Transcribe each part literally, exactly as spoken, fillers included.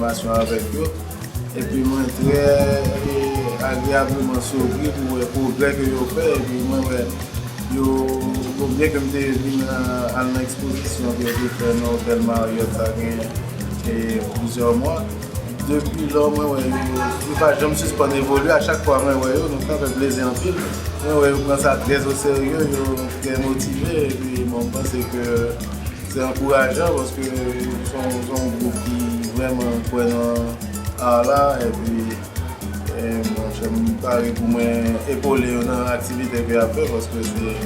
Konvèsasyon avèk yo. Epi mwen trè, e, agreyableman sipriz pou wè pwogrè ke yo fè. Epi mwen wè yo, bon, byen ke m te vin, a, al nan ekspozisyon ke yo te fè nan otèl Marriott sa gen, e, plizyè mwa. Depi lò mwen wè yo, yo pa janm sispann evolye. A chak fwa mwen wè yo, donk sa fè plezi anpil. Mwen wè yo pran sa trè o serye, yo trè motive, epi bon, m panse ke se ankourajan paske se yon, se yon gwoup ki vrèman kwè nan ar la, epi, e, monchè, m pare pou mwen epole yo nan aktivite ke y ap fè paske se,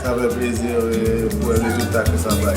sa fè plezi, e, pou wè rezilta ke sa bay.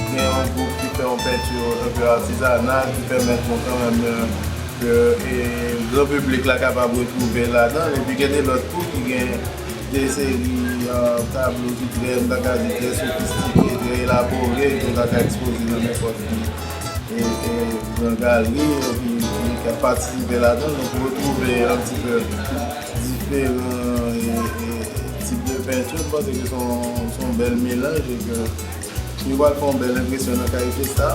Gen yon gwoup ki fè yon penti enpe atizanal ki pèmèt mwen kanmenm, e, ke, e, gran piblik la kapab retwouve ladan l. Epi gen de lòt tou ki gen de seri, e, tablo ki trè, m ta ka di, trè sofistike, trè elabore, ke w ta ka ekspoze nan nenpòt ki, e, e, gran galri, e, ki, ki, k ap patisipe ladan l. Donk, ou retwouve yon ti pe diferan, e, e, tip de penti. M panse ke se yon, se yon bèl melanj e ke nou pral fè yon bèl enpresyon nan kalite sa.